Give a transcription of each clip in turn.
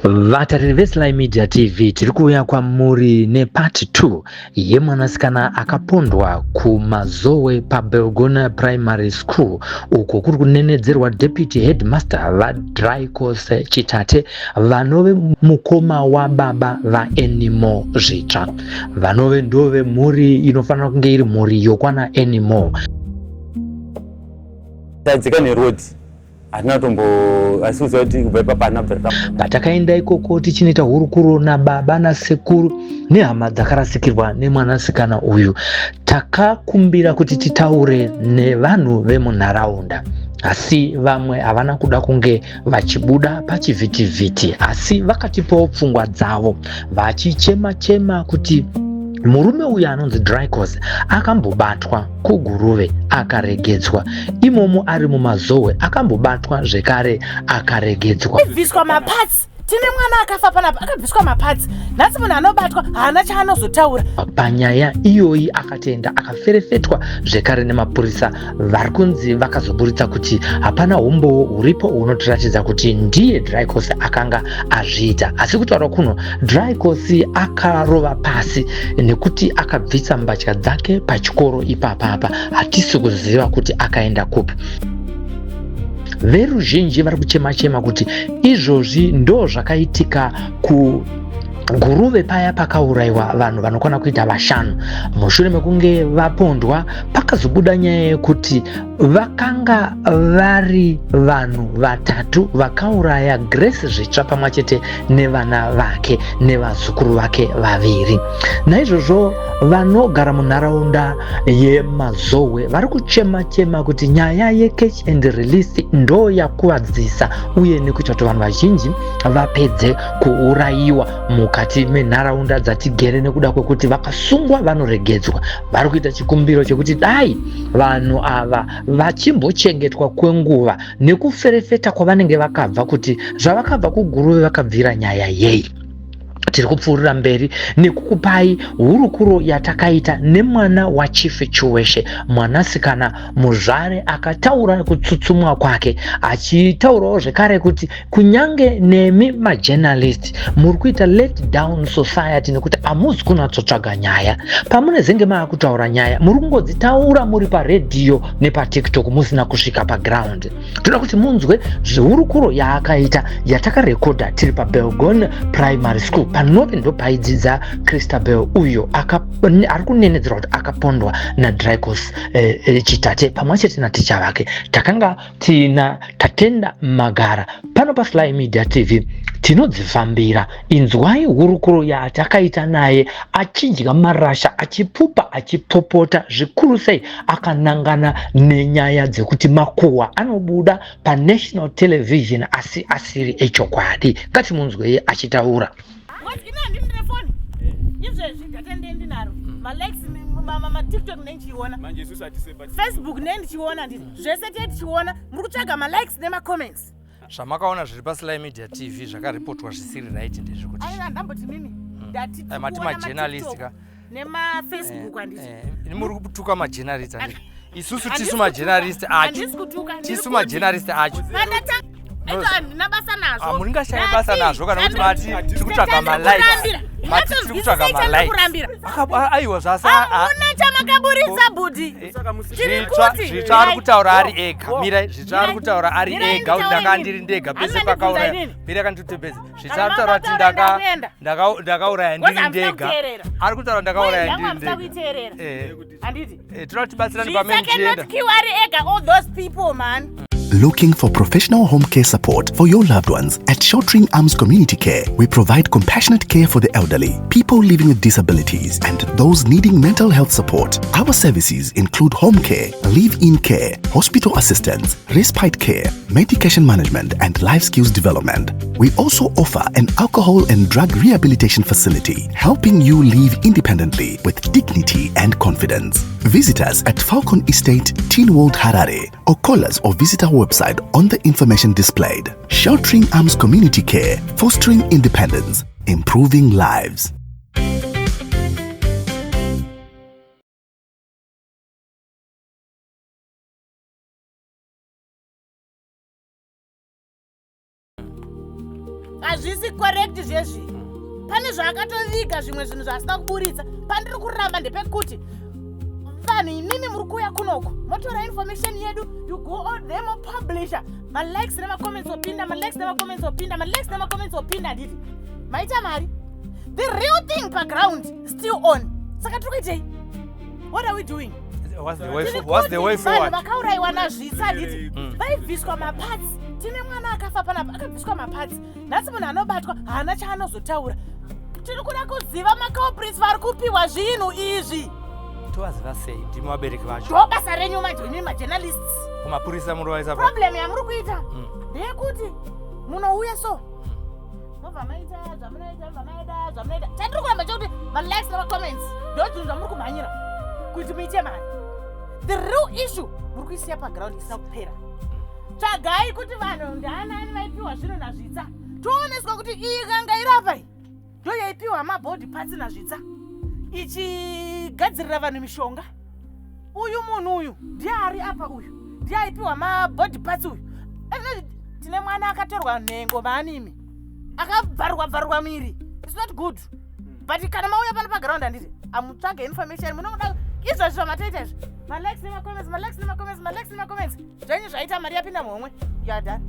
Vatariri veSly Media TV tiri kuuya kwamuri nepart 2 yemwanasikana akapondwa kuMazowe paBelgona Primary School uko kuri kunenedzerwa Deputy Headmaster vaDrycos Chitate vanove mukoma wababa vaAnymore Zvitsva vanove ndove mhuri inofanira kunge iri mhuri yokwana Anymore. Tadzika neroad hatina tombo asi kuziva kuti kubva ipapa hatina kubva Patakaenda ikoko tichinoita hurukuro nababa nasekuru nehama dzakarasikirwa nemwanasikana uyu, takakumbira kuti titaure nevanhu vemunharaunda asi vamwe havana kuda kunge vachibuda pachivhitivhiti asi vakatipawo pfungwa dzavo vachichema chema kuti murume uyu anonzi Drycos akambobatwa kuGuruve akaregedzwa imomo ari muMazowe akambobatwa zvekare akaregedzwa. Bviswa maparts tine mwana akafa panapa akabviswa maparts nhasi munhu anobatwa haana chaanozotaura. Panyaya iyoyi akatenda akaferefetwa zvekare nemapurisa vari kunzi vakazoburitsa kuti hapana humbowo huripo hunotiratidza kuti ndiye Drycos akanga azviita asi kutaura kuno Drycos akarova pasi nekuti akabvisa mbatya dzake pachikoro ipapapa hatisi kuziva kuti akaenda kupi veruzhinji vari kuchema chema kuti izvozvi ndo zvakaitika ku Guruve paya pakaurayiwa vanhu vanokwana kuita vashanu mushure mekunge vapondwa pakazobuda nyaya yekuti vakanga vari vanhu vatatu vakauraya Grace Zvitsva pamwe chete nevana vake nevazukuru vake vaviri. Naizvozvo vanogara munharaunda yeMazowe vari kuchema chema kuti nyaya yecatch and release ndo yakuvadzisa uye nekuita kuti vanhu vazhinji vapedze kuurayiwa mukati menharaunda dzatigere nekuda kwekuti vakasungwa vanoregedzwa. Vari kuita chikumbiro chekuti dai vanhu ava vachimbochengetwa kwenguva nekuferefeta kwavanenge vakabva kuti zvavakabva kuGuruve vakabvira nyaya yei. Tiri kupfuurira mberi nekukupai hurukuro yatakaita nemwana waChief Chiweshe, mwanasikana muzvare akataura kutsutsumwa kwake achitaurawo zvekare kuti kunyange nemi majournalist muri kuita let down society nekuti hamuzi kunatsotsvaga nyaya. Pamunezenge maakutaura nyaya muri kungodzitaura muri paredhiyo nepaTiktok musina kusvika paground. Toda kuti munzwe zvehurukuro yaakaita yatakarekodha tiri paBelgon Primary School panove ndopaidzidza Christabel uyo ari kunenedzerwa kuti akapondwa naDrycos Chitate pamwe chete naticha vake. Takanga tina Tatenda Magara pano paSly Media TV tinodzifambira. Inzwai hurukuro yatakaita naye achidya marasha achipupa achipopota zvikuru sei akanangana nenyaya dzekuti makuhwa anobuda panational television asi asiri echokwadi. Ngatimunzwei achitaura. Izvezvi data ndiye ndinaro malikes matiktok nendichiona Facebook nendichiona nditi zvese tiye tichiona muri kutsvaga malikes nemacomments. Zvamakaona zviri paSly Media TV zvakaripotwa zvisiri right ndezvekuti aiwa ndamboti mimi ndati mati majournalist ka nemafacebook handiti ini muri kutuka majournalist handiti isusu tisu majournalist acho tisu majournalist acho handina basa nazvo ah, muringashaya basa nazvo kana kuti mati tiri kutsvaga malikes mati tiri kutsvaga malikes aiwa zvasa hamuna chamakaburitsa bhudhi eh, tiri kuti zvitsva ari kutaura ari ega mirai zvitsva ari kutaura ari ega kuti ndaka ndiri ndega pese pakauraya mirai kanditotepedza zvitsva ari kutaura kuti ndakauraya ndiri ndega ari kutaura ndakauraya ndiri ndega eh. Eh, tinoda tibatsirane pamene tichienda ega all those people man. Looking for professional home care support for your loved ones? At Sheltering Arms Community Care, we provide compassionate care for the elderly, people living with disabilities, and those needing mental health support. Our services include home care, live-in care, hospital assistance, respite care, medication management, and life skills development. We also offer an alcohol and drug rehabilitation facility, helping you live independently with dignity and confidence. Visit us at Falcon Estate, Tynwald, Harare, or call us or visit our website on the information displayed. Sheltering Arms Community Care, fostering independence, improving lives. Hazvisi correct zvezvi. Pane zvaakatoviga, zvimwe zvinhu zvaasina kuburitsa. Pandiri kuramba ndepekuti vanhu imimi muri kuuya kunoko, motora information yedu, you go out there, mopublisha, malikes nemacomments opinda, malikes nemacomments opinda, malikes nemacomments opinda, handiti maita mari? The real thing paground still on. Saka tiri kuitei? What are we doing? What's the way, what's the way Vanhu forward? vakaurayiwa nazvitsa, handiti vaibviswa maparts? Tine mwana akafa panapa, akabviswa maparts. Nhasi munhu anobatwa haana chaanozotaura. Tiri kuda kuziva maculprits vari kupiwa zvinhu izvi. Tovaziva sei? Ndimi vabereki vacho. Ndo basa renyu manje, imi majournalists. Kumapurisa muri vaisa pa Problem yamuri kuita ndeyekuti munouya so, mobva maita zvamunoita, mobva maita zvamunoita. Chandiri kuramba chekuti malikes nemacomments ndo zvinhu zvamuri kumhanyira kuti muite mari. The real issue muri kuisiya paground isina kupera. Tsvagai kuti vanhu ndaanani vaipiwa zvinhu nazvitsa, tooneswa kuti iyi kanga irapa iyi ndo yaipiwa mabody parts nazvitsa ichigadzirira vanhu mishonga. Uyu munhu uyu ndiye ari apa, uyu ndiye aipiwa mabody parts uyu. Tine mwana akatorwa nhengo maanimi, akabvarwa bvarwa miri. It's not good. But kana mauya pano paground, handiti amutsvage information munoda izvozvi zvamatoita izvi, malikes nemacomments, malikes nemacomments, malikes nemacomments, zvenyu zvaita mari yapinda muhomwe, you are done.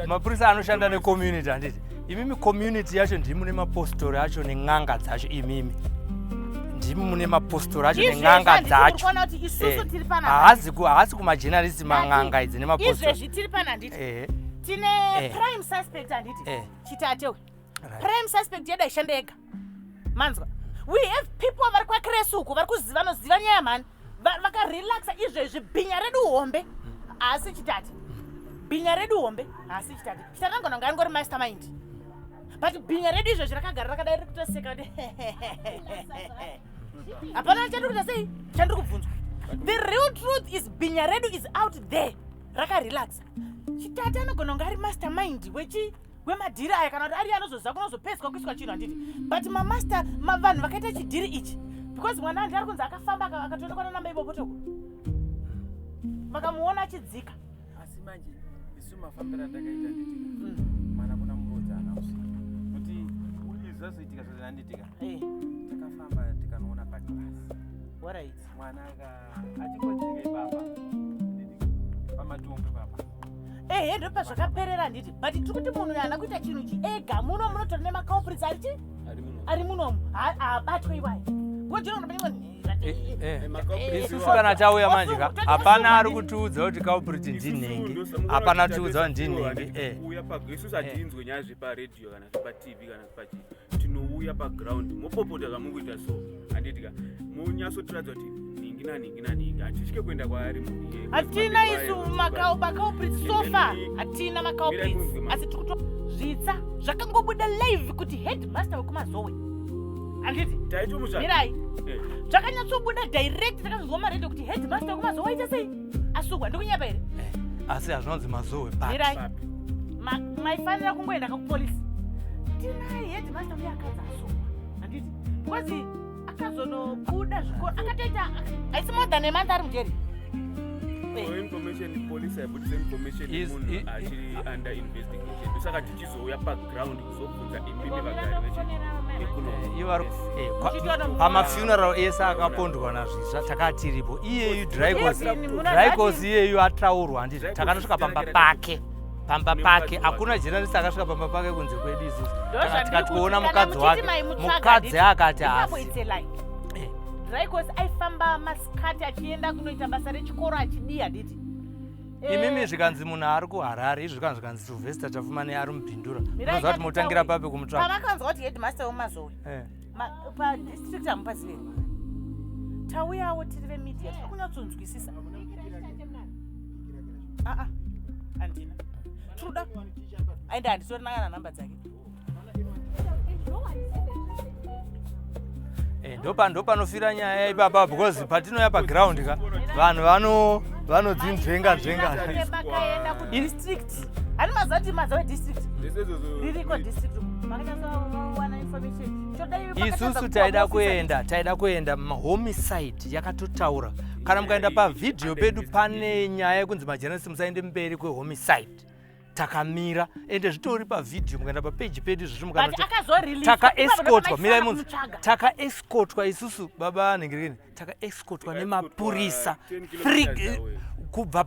Mapurisa anoshanda necommunity, handiti? Imimi community yacho ndimi mune mapostori acho nen'anga dzacho. Imimi ndimi mune mapostori acho nen'anga dzacho. Kuona kuti isusu tiri panapa. Haasi kumajournalist, man'anga idzi nemapostori. Izvezvi tiri pana, handiti? Tine prime suspect, handiti? Chitate uyu. Prime suspect yedu aishanda ega, manzwa? We have people vari kwakresuku vari kuziva, vanoziva nyaya mhani. Vakarelaxa izvezvi. Bhinya redu hombe haasi chitate. Bhinya redu hombe haasi chitate. Chitate angona kunge angori mastermind, but bhinya redu izvezvi rakagara rakadai, riri kutoseka kuti hapana chandiri kuita. Sei chandiri kubvunzwa? The real truth is bhinya redu is out there rakarelaxa. Chitate anogona kunge ari mastermind wechi wemadhiri aya, kana kuti ari anozoziva kunozopedzwa kuiswa chinhu, handiti? But mamaster vanhu vakaita chidhiri ichi, because mwana andi ari kunzi akafamba akatoonekwa nanamba ibobotoko, vakamuona achidzika. Asi manje isu mafambiro atakaita, nditika mwana kuna murodzi haana kusvika, kuti izvi zvazoitika zvose, handitika? Takafamba tikanoona paclass. Mwana achingodzika ipapa, handitika, pamatombo ipapa. Ehe, ndo pazvakaperera, handiti? But tiri kuti munhu uyu haana kuita chinhu chiega. Muno munotori nemaculprits ari chi ari munomu, haabatwe iwayo. Isusu kana tauya manje ka, hapana ari kutiudza kuti culprit ndinhingi, hapana tiudza kuti ndinhingi. Uya, isusu hatinzwe nyaya zveparedhiyo kana zvepaTV kana zvepachii. Tinouya paground, mopopota zvamukuita so, handitika? Munyatsotiratidza kuti nhingi nanhingi nanhingi, hatitye kuenda kwaari munhu iyeye. Hatina isu maculprits so far, hatina maculprits, asi tiri kuto zvitsa zvakangobuda live kuti headmaster wekumazowe, handiti? Taitomutsvaga. Mirai. Zvakanyatsobuda direct, takazozwa maredhiyo kuti headmaster wekumazowe aita sei, asungwa. Ndikunyapa here? Asi hazvinonzi mazowe but Mirai. Maifanira kungoenda kakupolisi. Tinai headmaster uye akadzi asungwa, handiti? Because akazonobuda zvikoro akatoita haisi more than a month ari mujeri. For information, police haibudisa information yemunhu achiri under investigation. Ndosaka tichizouya paground kuzobvunza imimi vagari vekuno. Ivo pamafuneral ese akapondwa nazvitsva takatiripo. Iyeyu Dricos iyeyu ataurwa, handiti? Takanosvika pamba pake, pamba pake hakuna journalist akasvika pamba pake kunze kwedu isusu. Tikationa mukadzi wake, mukadzi akati Ipapo hasi. it's a lie. Dricos aifamba masikati achienda kunoita basa rechikoro achidii, handiti? Imimi zvikanzi munhu ari kuHarare, izvi zvikanzi Sylvester Tafumane ari mubhindura, Mirai. unoziva kuti motangira papi kumutsvaka? Pavakanzwa kuti headmaster wemazowe padistrict hamupaziveri, tauyawo tiri vemedia, tiri kunyatsonzwisisa. Aa, handina tinoda aenda, handitorina kana nhamba dzake. Ndopanofira nyaya ipapa, because patinouya paground ka, vanhu vanodzinzvenga nzvenga. Vakaenda kudistrict, hani maziva kuti maziva wedistrict ririko district, makanyatsowana information. Chodai Isusu taida kuenda, taida kuenda homicide yakatotaura. Kana mukaenda pavhidhiyo pedu, pane nyaya yekunzi majournalist musaende mberi kwehomicide. Takamira, ende zvitori pavhidhiyo, mukaenda papeji pedu izvozvi mukatakaescotwa. Mirai munzi takaescotwa isusu baba nhengerekeni, takaescotwa nemapurisa kubva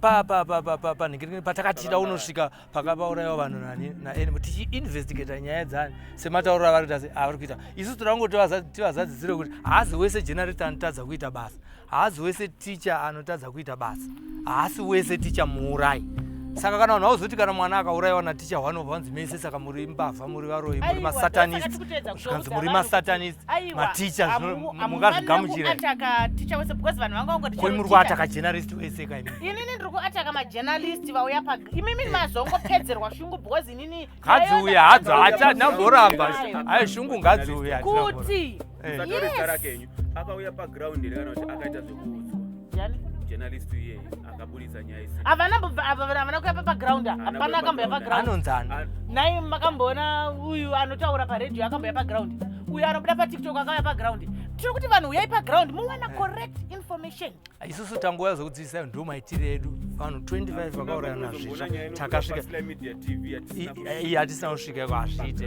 panhengerekeni patakatida unosvika pakapaurayiwa vanhu nani naenimo, tichiinvestigata nyaya dzani sematauriro avari kuita se avari kuita. Isusu toda kungoti tivazadzisire kuti haazi wese generator anotadza kuita basa, haazi wese ticha anotadza kuita basa, haasi wese ticha muurayi. Saka kana vanhu vauzoti kana mwana akaurayiwa naticha one obva vanzi mese saka muri mbavha, muri varoyi, muri masatanist, zvikanzi muri masatanist maticha, mungazvigamuchira? Koi muri kuataka journalist wese ka imi? Inini ndiri kuataka majournalist vauya pa imimi mazongopedzerwa shungu because inini Ngadziuye hadzo, hatinamboramba. Ayi, shungu ngadziuye. Kuti Yes. Akauya paground here kana kuti akaita zvekuudzwa? Journalist iyeye akaburitsa nyaya isi. Havana havana kuya paground, hapana akamboya paground. Anonzani? Nai makamboona uyu anotaura paredhiyo akamboya paground, uyu anobuda paTikTok akauya paground? Tiri kuti vanhu uyai paground muwana correct information. Isusu tanguva zokudzidzisa, ndo maitiro edu. Vanhu 25 vakauraya nazvizva, takasvika iye hatisina kusvika iko, hazviite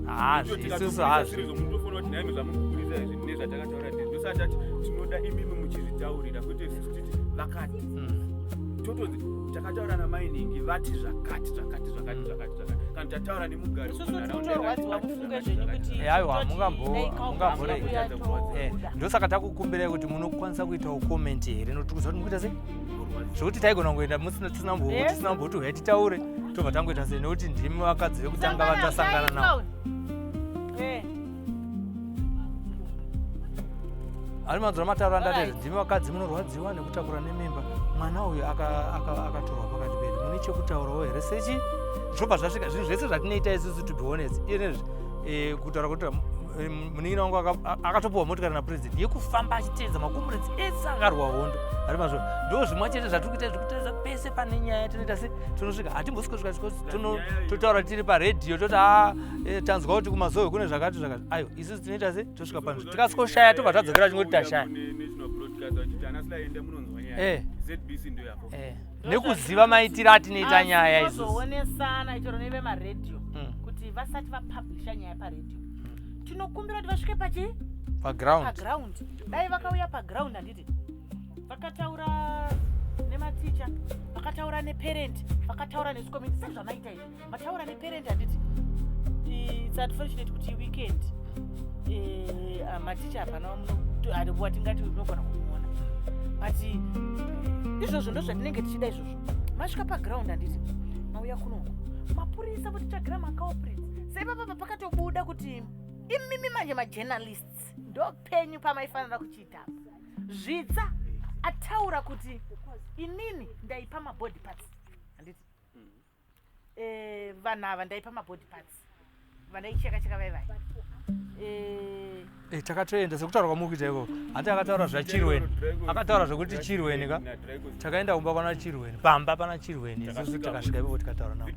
hazvi isusu hazvi. Munotofanira kuti nhaimi zvamukubudisa izvi nezvatakataura ndosati ati tinoda imimi muchizvitaurira, kwete isusu titi vakati totonzi takataura namainingi vati zvakati zvakati zvakati zvakati zvakati, kana tataura nemugari. Isusu tiri kutorwadziwa, mufunge zvenyu kuti Aiwa, hamungamboregi. Ndosaka takukumbirai kuti munokwanisa kuitawo comment here, nokuti kuziva kuti mukuita sei, zvokuti taigona kungoenda tisina mboti huyai titaure, tobva tangoita sei, nekuti ndimi vakadzi vekutanga vatasangana navo. Ari manzwa matauro andateza, ndimi vakadzi munorwadziwa nekutakura nemimba. Mwana uyu akatorwa pakati pedu, mune chekutaurawo here? Sechi zvobva zvasvika zvinhu zvese zvatinoita isusu, to be honest, iyezvi kutaura kuti munin'ina wangu akatopiwa motikari napresident yekufamba achiteedza macomrades ese akarwa hondo. Ari mazvo, ndo zvimwe chete zvatiri kuita, zvikuteedza pese pane nyaya tinoita se tinosvika, hatimbosvika totaura tiri paredhiyo toti a tanzwa kuti kuMazowe kune zvakati zvakati. Ayo, isusu tinoita se tosvika panzvo, tikasikoshaya tobva tadzokera chingoti tashaya. Nekuziva maitiro atinoita nyaya isusu. Tozoonesana chero nevemaredhiyo kuti vasati vapublisha nyaya paredhiyo, tinokumbira kuti vasvike pachi paground. Paground. Dai vakauya paground, handiti vakataura nematicha, vakataura neparent, vakataura nesu community sezvamaita izvi, mataura neparent, handiti? It's unfortunate kuti weekend maticha hapana watingati unogona kumuona, but izvozvo ndo zvatinenge tichida izvozvo. Masvika paground, handiti mauya kunoku, mapurisa votitsvagira maculprits. Seipapapa pakatobuda kuti imimi manje majournalists ndo penyu pamaifanira kuchiita apa. Zvitsa ataura kuti inini ndaipa mabody parts, handiti? Vanhu ava ndaipa mabody parts, vandaicheka cheka vai. Takatoenda sekutaura kwamuri kuita ikoko, hati akataura zvachirweni, akataura zvekuti chirweni ka, takaenda kumba kwana chirweni, pamba pana chirweni. Isusu takasvika ipopo tikataura navo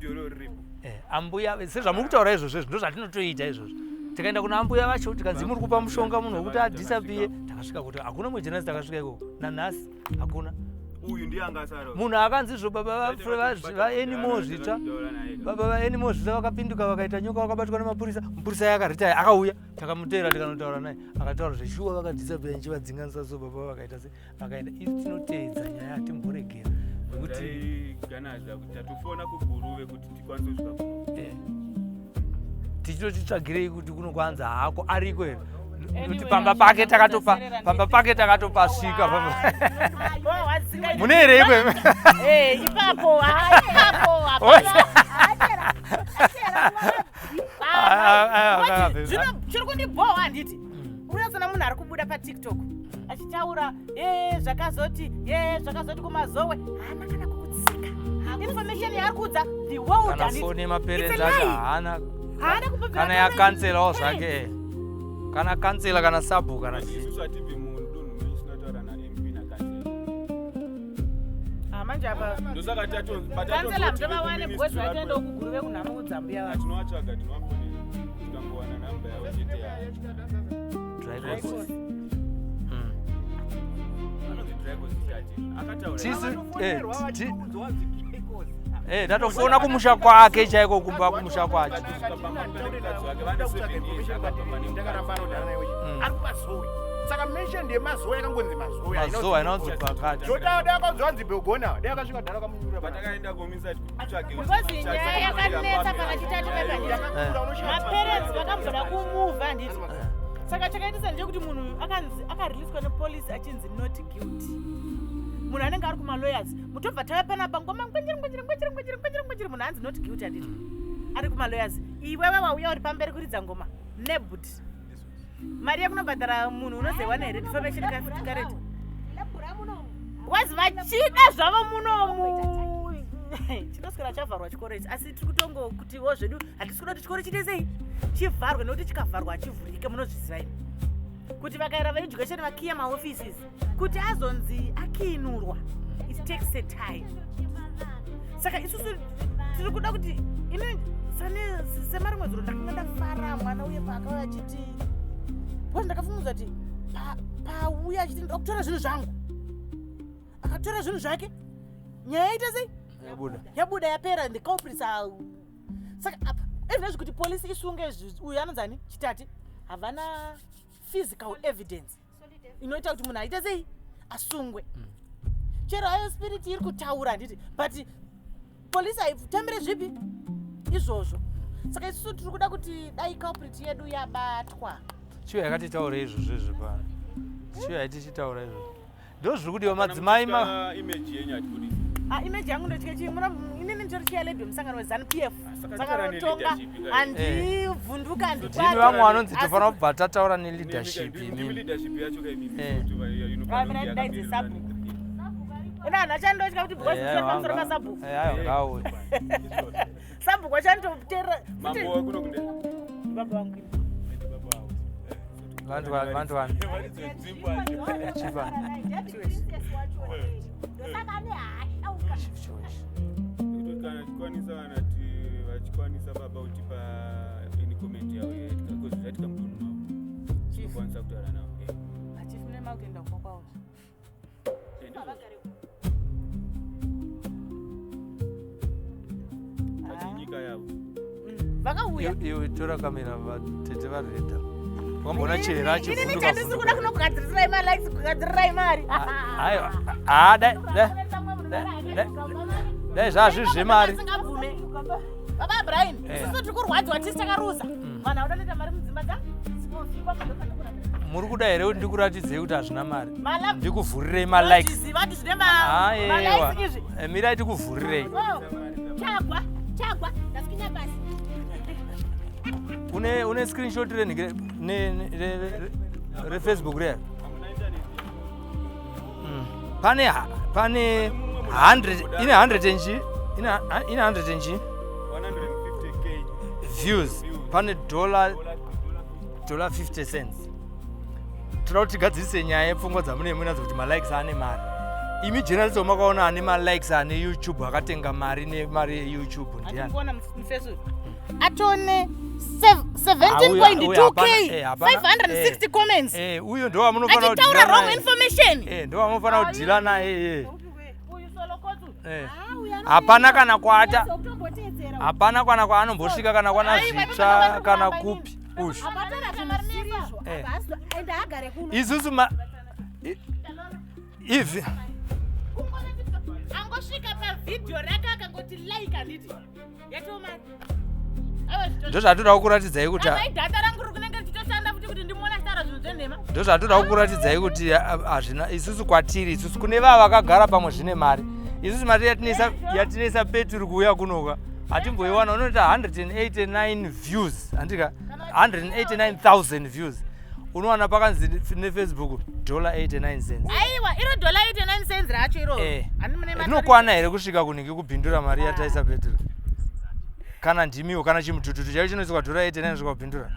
ambuya sezvamuri kutaura izvozvo. Izvo ndo zvatinotoita izvozvo. Tikaenda kuna ambuya vacho, tikanzi muri kupa mushonga munhu wekuti adisappear. Takasvika kuti hakuna mwejenasi, takasvika ikoko nanhasi hakuna. Uyu ndiye anga asara. Munhu akanzi izvo baba vaAnymore Zvitsva, baba vaAnymore Zvitsva vakapinduka vakaita nyoka, vakabatwa nemapurisa. Mupurisa yakaritaya akauya, takamuteera tikanotaura naye, akataura zveshuwa vakadisappear, nchivadzinganisa so baba vakaita se vakaenda. Isi tinoteedza nyaya, hatimboregera nekuti ganaza kuti tatofona kuGuruve kuti tikwanise kusvika kuno. Tichitotitsvagirei kuti kuno kwanza hako ariko here, kuti pamba pake takatopa, pamba pake takatopasvika. Mune here ikwe? Ipapo ipapo hapana. Zvino chiri kundibhowa, handiti unotsona munhu ari kubuda paTikTok achitaura e zvakazoti, e zvakazoti kuMazowe, haana kana kukutsika information yaari kuudza the world. Kana foni yemaparents acho haana. Haana kubva. Kana yakanselawo zvake, kana kansela, kana sabhu, kana chii. Isusu hatibvi mudunhu menyu, tinotaura naMP nakansela. Manje apa Ndosaka kansela mutovawane because vatoendawo kuGuruve kunhamo kudzambuya vacho. Tinovatsvaga, tinovafonera, tikangowana namba yavo chete ya Drivers. Anonzi Drivers chati akataura. Tisu Eh, tatofona kumusha kwake chaiko kumba kumusha kwacho. Ari kumazowe, saka mention yemazowe yakangonzi mazowe. Mazowe ainonzi pakati. Zvodada akanzi wanzi begona dai akasvika dhara kamunyura. Patakaenda komisa kutsvage Because nyaya yakanetsa pakachitatu pepanditi maparents vakamboda kumuvha, handiti? Saka chakaitisa ndechekuti munhu uyu akanzi akariliswa nepolice achinzi not guilty. Munhu anenge ari kumalawyers, mutobva tauya panapa, ngoma ngwenjere ngwenjere ngwenjere ngwenjere ngwenjere ngwenjere. Munhu anzi not guilty, handiti? Ari kumalawyers. Iwewe wauya uri pamberi kuridza ngoma nebuti mari yekunobhadhara munhu unozoiwana here? Defamation kareti wazi vachida zvavo munomu chinoswera chavharwa chikoro ichi. Asi tiri kutongokutiwo zvedu hatisi kuda kuti chikoro chiite sei, chivharwe, nekuti chikavharwa hachivhurike. Munozviziva imi kuti vakaera veeducation vakiya maoffices kuti azonzi akiinurwa, it takes a time. Saka isusu tiri kuda kuti ini sane semarimwe zuro ndakanga ndafara mwana uye paakauya achiti, because ndakafungudza kuti pauya achiti ndoda kutora zvinhu zvangu, akatora zvinhu zvake, nyaya yaita sei? Yabuda. Yabuda, yapera, and the culprits are. Saka apa even kuti polisi isunge uyu anonzani Chitati, havana physical evidence inoita kuti munhu aite sei, asungwe. Chero ayo spirit iri kutaura, handiti? But polisi haitambire zvipi izvozvo. Saka isusu tiri kuda kuti dai culprit yedu yabatwa. Chiyo yakatitaura izvozvo izvo pano, chiyo yaitichitaura izvozvo, ndo zviri kudiwa madzimai ma Image yenyu hatibudisi. Ah, image yangu ndotya chii? Muna inini nditori chairlady wemusangano weZANU PF. Saka Sangano taura rotonga. neleadership kai. Handivhunduka. Ndimi vamwe vanonzi tofanira kubva tataura neleadership Ndimi imimi. leadership yacho kai mimi. Ah, mina ndaidze sabhuku. Ina hanhu achandotya kuti because Eh, nditori pamusoro aiwa, pasabhuku. Eh, aiwa, ngauye. Sabhuku achanditoteerera. Mambo wakuno kunde. Baba vangu ini. Vantu vantu vanhu. Chief Chief Chiweshi. Kuti kana chikwanisa, kana vachikwanisa baba kutipa any comment yavo yaitika, because zvaitika mudunhu mavo, tinokwanisa kutaura navo. Chief, mune makuenda kumba kwavo. Ndizvo. Ati nyika yavo. Vakauya. Iwe tora kamera, vatete vareda wambona chera. Inini achivhunduka chandisi vhunduka. kuda kunogadzirirai malikes, kugadzirirai mari. Aiwa, ah, dai dai dai zvazvi zvemari. Singabvume. Baba Brian, isusu tiri kurwadziwa, tisi takaruza vanhu vauda kuita mari mudzimba dza. Muri kuda here kuti ndikuratidzei kuti hazvina mari? Ndikuvhurirei malikes? Ziva kuti zvine Aiwa. malikes izvi. Mirai tikuvhurirei. Chagwa chagwa, ndasikinya pasi. Une screenshot renhike refacebook reya? Pane 100, ine 100 and chi, ine 100 and chi 150K views, pane dollar 50 cents. Toda kuti tigadzirise nyaya yepfungwa dzamune munadzo kuti malikes ane mari. Imi journalist wamakaona ane malikes ane YouTube akatenga mari nemari yeYouTube ndiani? Andikuona mufesu atone Ah, uyu hapana, 17.2K, hapana, 560 comments. Uyo ndo wamunofanira Achitaura kudhila wrong naye. information. Ndo wamunofanira kudhila naye. Uyu Solokotsu. Hapana kana kwata, hapana kana kwaanombosvika, kana kwana Aiwa, Zvitsva ipapo kana kuramba. kupi ushu. Apatara zvinosirizvo. Ende agare kuno. Isusu ma ivi Angosvika pavhidhiyo rake akangoti like, handiti yatoo mari? Ndo zvatoda kukuratidzai kuti Idhata rangu riri kunenge richitoshanda futi kuti ndimuona achitaura zvinhu zvenhema. Ndo zvatoda kukuratidzai kuti hazvina. Isusu kwatiri, isusu kune vava vakagara pamwe zvine mari. Isusu mari yatinoisa peturu kuuya kunoka hatimboiwana. Unoita 189 views, handika? 189,000 views, unowana pakanzi neFacebook dollar 89 cents. Aiwa, iro dollar 89 cents racho iroro. Handi mune Rinokwana here kusvika kunhingi kubhindura mari yataisa peturu? Kana ndimiwo, kana chimutututu chaicho chinoiswa dollar 89 kusvika kubhindura.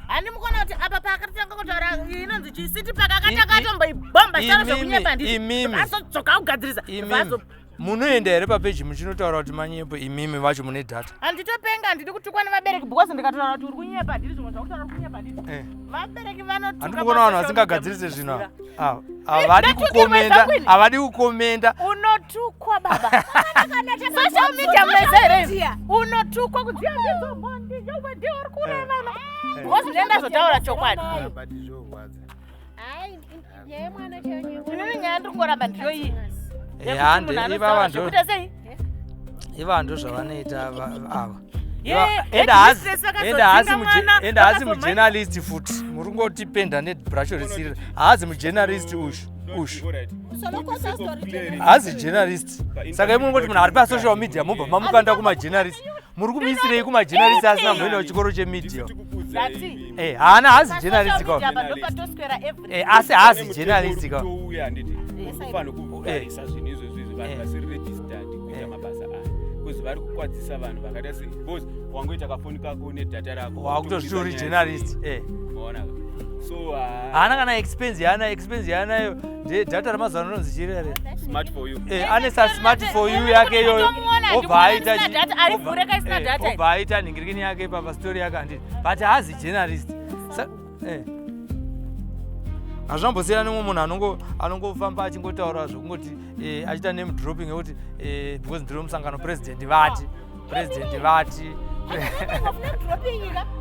Handi mukuona kuti apa paakatanga kutaura inonzi chisiti, pakakatanga atomboibhomba chitaura Imimi, zvekunyepa, handiti? imimi. Azodzoka kugadzirisa. Imimi. Munoenda here papeji muchinotaura kuti manyepo imimi vacho mune data? Handitopenga, handidi kutukwa nevabereki because ndikataura kuti uri kunyepa handidi zvimwe zvakutaura uri kunyepa handidi. Eh. Vabereki vanotuka. Handiri kuona vanhu vasingagadzirise zvinhu ava. Ava havadi Ndatukirwa kukomenda, zvangu havadi kukomenda. Unotukwa baba. Social media munoiziva here izvi? Unotukwa kunzi handidzo mhondi yowe ndiwe uri kuuraya vana. Because ndinenge ndazotaura chokwadi. But zvorwadza. Hayi, nyaya yemwana chaiyo nyaya Inini nyaya ndiri kungoramba ndiyo iyi. Eh, hande Munhu ivava anotaura ndo zvekuita sei? ivava ndo zvavanoita ava. Ye, Ende haasi headmistress vakazodzinga ende haasi mwana, ende haasi vakazomhanya. mujournalist futi. Muri kungotipenda nebrasho risiri. Haazi mujournalist ushu ushu. Haazi journalist. Saka imi mungoti munhu ari pasocial media mobva mamukanda kumajournalist. Muri kumuisirei kumajournalist asina kumboenda kuchikoro chemedia? Ndati. Eh, haana haazi Pasocial journalist media ka. apa ndopatoswera every Eh, asi haazi journalist ka. Touya handiti ufanira kuvharisa zvinhu izvozvo izvi vanhu vasiri registered kuita mabasa aya because vari kukwadzisa vanhu vakaita se because wangoita kafoni kako nedhata rako Wakutozviti uri journalist. Eh. Maona ka? So Haana kana expense yaana expense yaanayo ndedhata ramazuva ano rinonzi chiri here? Smart for you. Eh, ane sa smart for you yake iyoyo Ndinotomuona, obva aita ndikuona isina data, ari bvure ka isina data iyi. obva aita nhingirikini yake papa story yake handiti but haazi journalist. Eh. Hazvambosiyana nemumwe munhu anongofamba achingotaura zvekungoti eh, achiita name dropping yekuti eh, because ndiri musangano president vati president vati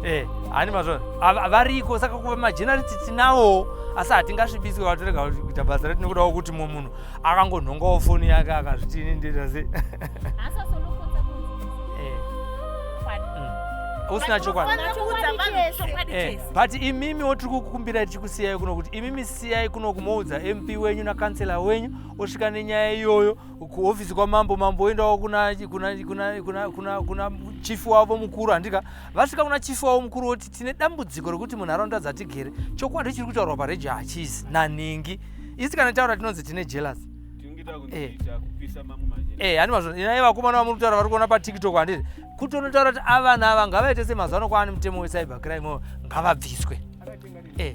Eh, hani mazvona variko saka kuva majenariti tinawo asi hatingasvibiswi vatorega kuita basa redu nekudawo kuti mumwe munhu akangonhongawo foni yake akazviti ini ndoita sei. Eh. Usina chokwadi. Unofanira kuudza vanhu chokwadi Eh, chese. but imimiwo tiri kukukumbirai tichikusiyai kuno kuti imimi siyai kuno kumoudza MP wenyu nakansela wenyu osvika nenyaya iyoyo kuofisi kwamambo mambo oendawo kuna, kuna, kuna, kuna, kuna, kuna chifu wavo mukuru handika vasvika kuna chifu wavo mukuru woti tine dambudziko rekuti munharaunda dzatigere chokwadi chiri kutaurwa paredio hachisi naningi isi kana taura tinonzi tine jealous. Tinonge takunziita kupisa mamwe majeni. Eh, hani mazvo inai vakomana vamuri kutaura vari kuona paTikTok handiti kutonotaura kuti avana ava ngavaite semazuva ano kwaane mutemo wecyber crime uyo, ngavabviswe. Eh.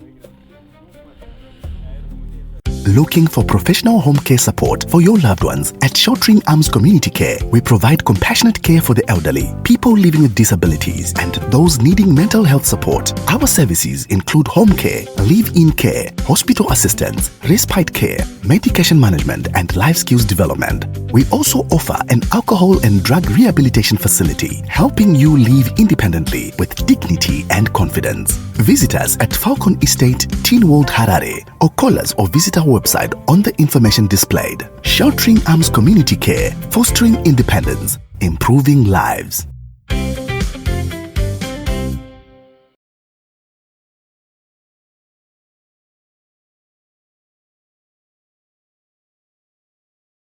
Looking for professional home care support for your loved ones? At Sheltering Arms Community Care, we provide compassionate care for the elderly, people living with disabilities, and those needing mental health support. Our services include home care, live-in care, hospital assistance, respite care, medication management, and life skills development. We also offer an alcohol and drug rehabilitation facility, helping you live independently with dignity and confidence. Visit us at Falcon Estate, Teen World, Harare, or call us or visit our website on the information displayed. Sheltering Arms Community Care, fostering independence, improving lives.